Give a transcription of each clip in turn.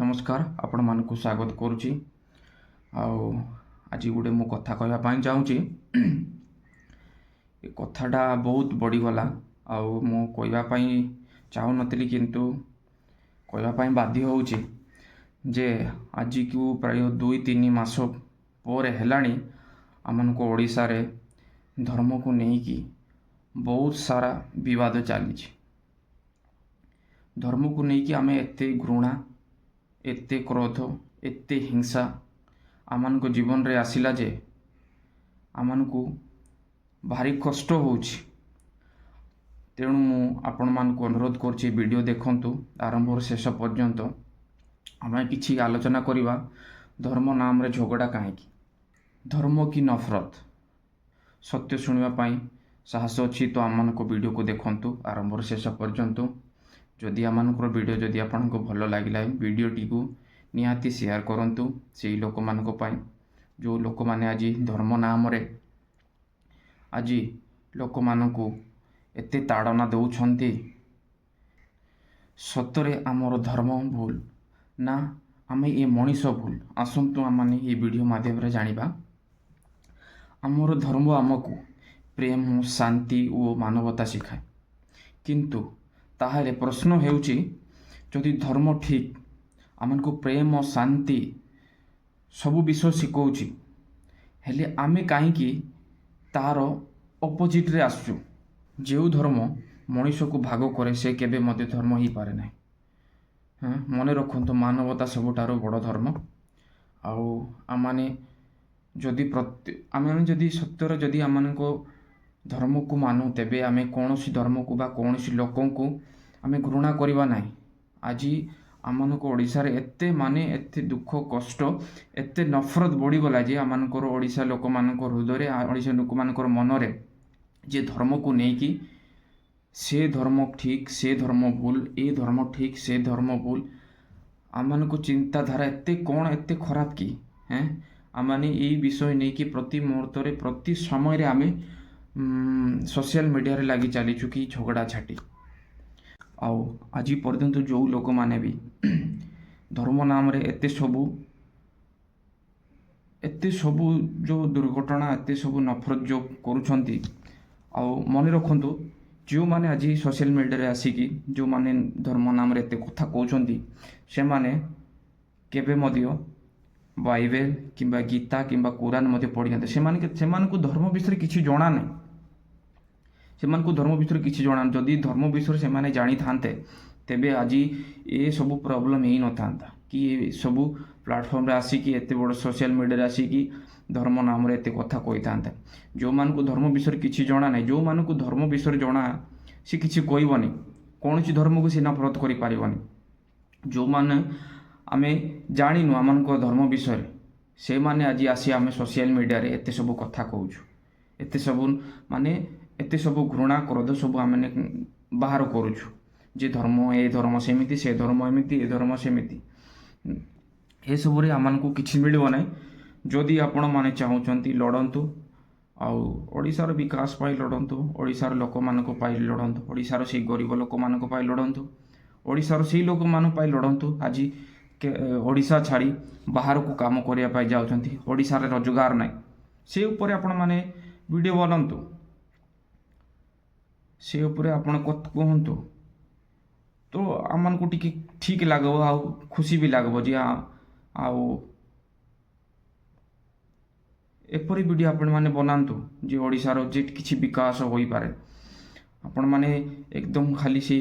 ନମସ୍କାର, ଆପଣମାନଙ୍କୁ ସ୍ୱାଗତ କରୁଛି। ଆଉ ଆଜି ଗୋଟେ ମୁଁ କଥା କହିବା ପାଇଁ ଚାହୁଁଛି। ଏ କଥାଟା ବହୁତ ବଢ଼ିଗଲା ଆଉ ମୁଁ କହିବା ପାଇଁ ଚାହୁଁନଥିଲି, କିନ୍ତୁ କହିବା ପାଇଁ ବାଧ୍ୟ ହେଉଛି ଯେ ଆଜିକୁ ପ୍ରାୟ 2-3 ମାସ ପରେ ହେଲାଣି, ଆମମାନଙ୍କୁ ଓଡ଼ିଶାରେ ଧର୍ମକୁ ନେଇକି ବହୁତ ସାରା ବିବାଦ ଚାଲିଛି। ଧର୍ମକୁ ନେଇକି ଆମେ ଏତେ ଘୃଣା, ଏତେ କ୍ରୋଧ, ଏତେ ହିଂସା ଆମମାନଙ୍କ ଜୀବନରେ ଆସିଲା ଯେ ଆମମାନଙ୍କୁ ଭାରି କଷ୍ଟ ହେଉଛି। ତେଣୁ ମୁଁ ଆପଣମାନଙ୍କୁ ଅନୁରୋଧ କରୁଛି, ଭିଡ଼ିଓ ଦେଖନ୍ତୁ ଆରମ୍ଭରୁ ଶେଷ ପର୍ଯ୍ୟନ୍ତ। ଆମେ କିଛି ଆଲୋଚନା କରିବା, ଧର୍ମ ନାମରେ ଝଗଡ଼ା କାହିଁକି, ଧର୍ମ କି ନଫରତ। ସତ୍ୟ ଶୁଣିବା ପାଇଁ ସାହସ ଅଛି ତ ଆମମାନଙ୍କ ଭିଡ଼ିଓକୁ ଦେଖନ୍ତୁ ଆରମ୍ଭରୁ ଶେଷ ପର୍ଯ୍ୟନ୍ତ। ଯଦି ଆମମାନଙ୍କର ଭିଡ଼ିଓ ଯଦି ଆପଣଙ୍କୁ ଭଲ ଲାଗିଲା, ଭିଡ଼ିଓଟିକୁ ନିହାତି ସେୟାର କରନ୍ତୁ ସେଇ ଲୋକମାନଙ୍କ ପାଇଁ, ଯେଉଁ ଲୋକମାନେ ଆଜି ଧର୍ମ ନାମରେ ଆଜି ଲୋକମାନଙ୍କୁ ଏତେ ତାଡ଼ନା ଦେଉଛନ୍ତି। ସତରେ ଆମର ଧର୍ମ ଭୁଲ ନା ଆମେ ଏ ମଣିଷ ଭୁଲ? ଆସନ୍ତୁ ଆମମାନେ ଏ ଭିଡ଼ିଓ ମାଧ୍ୟମରେ ଜାଣିବା। ଆମର ଧର୍ମ ଆମକୁ ପ୍ରେମ, ଶାନ୍ତି ଓ ମାନବତା ଶିଖାଏ। କିନ୍ତୁ ତାହେଲେ ପ୍ରଶ୍ନ ହେଉଛି, ଯଦି ଧର୍ମ ଠିକ୍ ଆମକୁ ପ୍ରେମ, ଶାନ୍ତି ସବୁ ବିଷୟ ଶିଖଉଛି, ହେଲେ ଆମେ କାହିଁକି ତାର ଅପୋଜିଟ୍ରେ ଆସୁଛୁ? ଯେଉଁ ଧର୍ମ ମଣିଷକୁ ଭାଗ କରେ, ସେ କେବେ ମଧ୍ୟ ଧର୍ମ ହେଇପାରେ ନାହିଁ। ହଁ, ମନେ ରଖନ୍ତୁ, ମାନବତା ସବୁଠାରୁ ବଡ଼ ଧର୍ମ। ଆଉ ଆମମାନେ ଯଦି ଆମେମାନେ ଯଦି ସତ୍ୟରେ ଯଦି ଆମମାନଙ୍କ ଧର୍ମକୁ ମାନୁ, ତେବେ ଆମେ କୌଣସି ଧର୍ମକୁ ବା କୌଣସି ଲୋକଙ୍କୁ ଆମେ ଘୃଣା କରିବା ନାହିଁ। ଆଜି ଆମମାନଙ୍କ ଓଡ଼ିଶାରେ ଏତେ ମାନେ ଏତେ ଦୁଃଖ କଷ୍ଟ, ଏତେ ନଫରତ ବଢ଼ିଗଲା ଯେ ଆମମାନଙ୍କର ଓଡ଼ିଶା ଲୋକମାନଙ୍କ ହୃଦୟରେ, ଓଡ଼ିଶା ଲୋକମାନଙ୍କର ମନରେ ଯେ ଧର୍ମକୁ ନେଇକି ସେ ଧର୍ମ ଠିକ୍, ସେ ଧର୍ମ ଭୁଲ, ଏ ଧର୍ମ ଠିକ୍, ସେ ଧର୍ମ ଭୁଲ। ଆମମାନଙ୍କୁ ଚିନ୍ତାଧାରା ଏତେ କ'ଣ ଏତେ ଖରାପ କି? ହେଁ, ଆମମାନେ ଏଇ ବିଷୟ ନେଇକି ପ୍ରତି ମୁହୂର୍ତ୍ତରେ, ପ୍ରତି ସମୟରେ ଆମେ ସୋସିଆଲ ମିଡ଼ିଆରେ ଲାଗି ଚାଲିଛୁ କି ଝଗଡ଼ା ଝାଟି। ଆଉ ଆଜି ପର୍ଯ୍ୟନ୍ତ ଯେଉଁ ଲୋକମାନେ ବି ଧର୍ମ ନାମରେ ଏତେ ସବୁ ଯେଉଁ ଦୁର୍ଘଟଣା, ଏତେ ସବୁ ନଫରତ ଯେଉଁ କରୁଛନ୍ତି, ଆଉ ମନେ ରଖନ୍ତୁ, ଯେଉଁମାନେ ଆଜି ସୋସିଆଲ ମିଡ଼ିଆରେ ଆସିକି ଯେଉଁମାନେ ଧର୍ମ ନାମରେ ଏତେ କଥା କହୁଛନ୍ତି, ସେମାନେ କେବେ ମଧ୍ୟ ବାଇବେଲ କିମ୍ବା ଗୀତା କିମ୍ବା କୋରାନ ମଧ୍ୟ ପଢ଼ିନାହାନ୍ତି। ସେମାନଙ୍କୁ ଧର୍ମ ବିଷୟରେ କିଛି ଜଣା ନାହିଁ। ସେମାନଙ୍କୁ ଧର୍ମ ବିଷୟରେ କିଛି ଜଣା ନାହିଁ। ଯଦି ଧର୍ମ ବିଷୟରେ ସେମାନେ ଜାଣିଥାନ୍ତେ, ତେବେ ଆଜି ଏସବୁ ପ୍ରୋବ୍ଲେମ୍ ହେଇନଥାନ୍ତା କି ଏ ସବୁ ପ୍ଲାଟଫର୍ମରେ ଆସିକି, ଏତେ ବଡ଼ ସୋସିଆଲ ମିଡ଼ିଆରେ ଆସିକି ଧର୍ମ ନାମରେ ଏତେ କଥା କହିଥାନ୍ତେ। ଯେଉଁମାନଙ୍କୁ ଧର୍ମ ବିଷୟରେ କିଛି ଜଣା ନାହିଁ, ଯେଉଁମାନଙ୍କୁ ଧର୍ମ ବିଷୟରେ ଜଣା, ସେ କିଛି କହିବନି, କୌଣସି ଧର୍ମକୁ ସେ ନଫରତ କରିପାରିବନି। ଯେଉଁମାନେ ଆମେ ଜାଣିନୁ ଆମମାନଙ୍କ ଧର୍ମ ବିଷୟରେ, ସେମାନେ ଆଜି ଆସି ଆମେ ସୋସିଆଲ ମିଡ଼ିଆରେ ଏତେ ସବୁ କଥା କହୁଛୁ, ଏତେ ସବୁ ମାନେ ଏତେ ସବୁ ଘୃଣା, କ୍ରୋଧ ସବୁ ଆମେ ବାହାର କରୁଛୁ ଯେ ଧର୍ମ, ଏ ଧର୍ମ ସେମିତି, ସେ ଧର୍ମ ଏମିତି, ଏ ଧର୍ମ ସେମିତି। ଏସବୁରେ ଆମମାନଙ୍କୁ କିଛି ମିଳିବ ନାହିଁ। ଯଦି ଆପଣମାନେ ଚାହୁଁଛନ୍ତି, ଲଢ଼ନ୍ତୁ ଆଉ ଓଡ଼ିଶାର ବିକାଶ ପାଇଁ ଲଢ଼ନ୍ତୁ, ଓଡ଼ିଶାର ଲୋକମାନଙ୍କ ପାଇଁ ଲଢ଼ନ୍ତୁ, ଓଡ଼ିଶାର ସେଇ ଗରିବ ଲୋକମାନଙ୍କ ପାଇଁ ଲଢ଼ନ୍ତୁ, ଓଡ଼ିଶାର ସେଇ ଲୋକମାନଙ୍କ ପାଇଁ ଲଢ଼ନ୍ତୁ, ଆଜି ଓଡ଼ିଶା ଛାଡ଼ି ବାହାରକୁ କାମ କରିବା ପାଇଁ ଯାଉଛନ୍ତି, ଓଡ଼ିଶାରେ ରୋଜଗାର ନାହିଁ। ସେ ଉପରେ ଆପଣମାନେ ଭିଡ଼ିଓ ବନାନ୍ତୁ, ସେ ଉପରେ ଆପଣ କୁହନ୍ତୁ ତ ଆମମାନଙ୍କୁ ଟିକେ ଠିକ୍ ଲାଗିବ ଆଉ ଖୁସି ବି ଲାଗିବ ଯେ ଆଉ ଏପରି ଭିଡ଼ିଓ ଆପଣମାନେ ବନାନ୍ତୁ ଯେ ଓଡ଼ିଶାର ଯେ କିଛି ବିକାଶ ହୋଇପାରେ। ଆପଣମାନେ ଏକଦମ ଖାଲି ସେ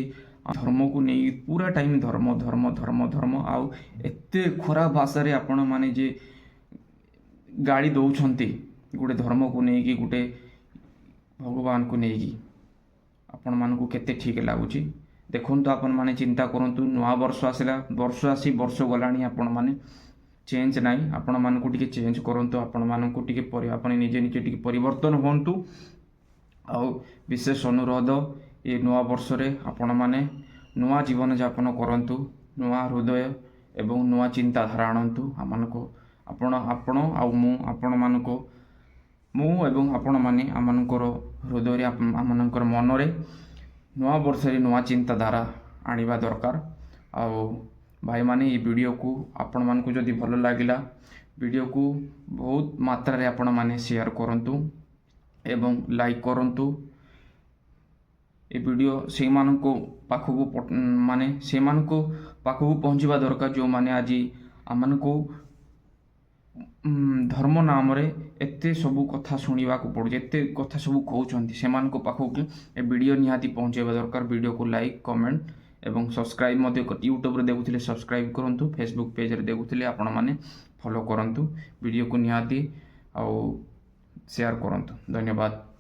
ଧର୍ମକୁ ନେଇ ପୁରା ଟାଇମ୍ ଧର୍ମ, ଧର୍ମ, ଧର୍ମ, ଧର୍ମ, ଆଉ ଏତେ ଖରାପ ଭାଷାରେ ଆପଣମାନେ ଯେ ଗାଳି ଦେଉଛନ୍ତି ଗୋଟେ ଧର୍ମକୁ ନେଇକି, ଗୋଟେ ଭଗବାନକୁ ନେଇକି, ଆପଣମାନଙ୍କୁ କେତେ ଠିକ୍ ଲାଗୁଛି? ଦେଖନ୍ତୁ, ଆପଣମାନେ ଚିନ୍ତା କରନ୍ତୁ। ନୂଆ ବର୍ଷ ଆସିଲା, ବର୍ଷ ଆସି ବର୍ଷ ଗଲାଣି, ଆପଣମାନେ ଚେଞ୍ଜ ନାହିଁ। ଆପଣମାନଙ୍କୁ ଟିକେ ଚେଞ୍ଜ କରନ୍ତୁ, ଆପଣମାନଙ୍କୁ ଟିକେ ଆପଣ ନିଜେ ନିଜେ ଟିକେ ପରିବର୍ତ୍ତନ ହୁଅନ୍ତୁ। ଆଉ ବିଶେଷ ଅନୁରୋଧ, ଏ ନୂଆ ବର୍ଷରେ ଆପଣମାନେ ନୂଆ ଜୀବନଯାପନ କରନ୍ତୁ, ନୂଆ ହୃଦୟ ଏବଂ ନୂଆ ଚିନ୍ତାଧାରା ଆଣନ୍ତୁ। ଆମମାନଙ୍କୁ ଆପଣ ଆଉ ମୁଁ, ଆପଣମାନଙ୍କୁ ମୁଁ ଏବଂ ଆପଣମାନେ ଆମମାନଙ୍କର ହୃଦୟରେ, ଆମମାନଙ୍କର ମନରେ ନୂଆ ବର୍ଷରେ ନୂଆ ଚିନ୍ତାଧାରା ଆଣିବା ଦରକାର। ଆଉ ଭାଇମାନେ, ଏ ଭିଡ଼ିଓକୁ ଆପଣମାନଙ୍କୁ ଯଦି ଭଲ ଲାଗିଲା, ଭିଡ଼ିଓକୁ ବହୁତ ମାତ୍ରାରେ ଆପଣମାନେ ସେୟାର କରନ୍ତୁ ଏବଂ ଲାଇକ୍ କରନ୍ତୁ। ଏ ଭିଡ଼ିଓ ସେଇମାନଙ୍କ ପାଖକୁ, ମାନେ ସେମାନଙ୍କୁ ପାଖକୁ ପହଞ୍ଚିବା ଦରକାର, ଯେଉଁମାନେ ଆଜି ଆମମାନଙ୍କୁ ଧର୍ମ ନାମରେ ଏତେ ସବୁ କଥା ଶୁଣିବାକୁ ପଡ଼ୁଛି, ଏତେ କଥା ସବୁ କହୁଛନ୍ତି। ସେମାନଙ୍କ ପାଖକୁ ଏ ଭିଡ଼ିଓ ନିହାତି ପହଞ୍ଚାଇବା ଦରକାର। ଭିଡ଼ିଓକୁ ଲାଇକ୍, କମେଣ୍ଟ ଏବଂ ସବସ୍କ୍ରାଇବ୍ ମଧ୍ୟ। ୟୁଟ୍ୟୁବରେ ଦେଖୁଥିଲେ ସବସ୍କ୍ରାଇବ୍ କରନ୍ତୁ, ଫେସବୁକ୍ ପେଜ୍ରେ ଦେଖୁଥିଲେ ଆପଣମାନେ ଫଲୋ କରନ୍ତୁ। ଭିଡ଼ିଓକୁ ନିହାତି ଆଉ ସେୟାର କରନ୍ତୁ। ଧନ୍ୟବାଦ।